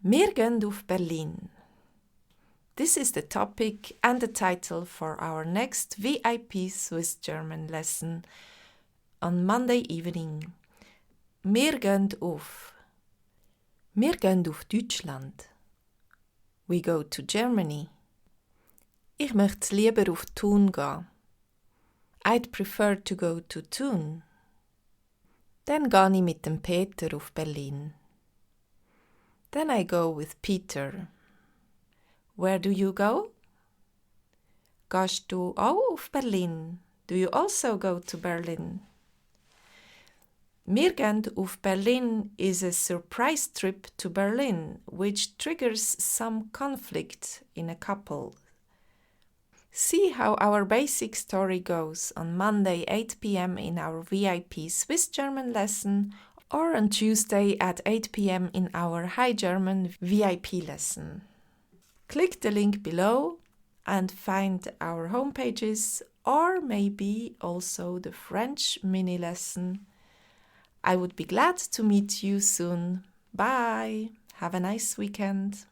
Wir gehen auf Berlin. This is the topic and the title for our next VIP Swiss German lesson on Monday evening. Wir gehen auf. Wir gehen auf Deutschland. We go to Germany. Ich möchte lieber auf Thun gehen. I'd prefer to go to Thun. Dann gehe ich mit dem Peter auf Berlin. Then I go with Peter. Where do you go? Gehst du auch auf Berlin? Do you also go to Berlin? Wir gehen auf Berlin is a surprise trip to Berlin, which triggers some conflict in a couple. See how our basic story goes on Monday 8 p.m. in our VIP Swiss German lesson or on Tuesday at 8 p.m. in our High German VIP lesson. Click the link below and find our homepages or maybe also the French mini lesson. I would be glad to meet you soon. Bye! Have a nice weekend.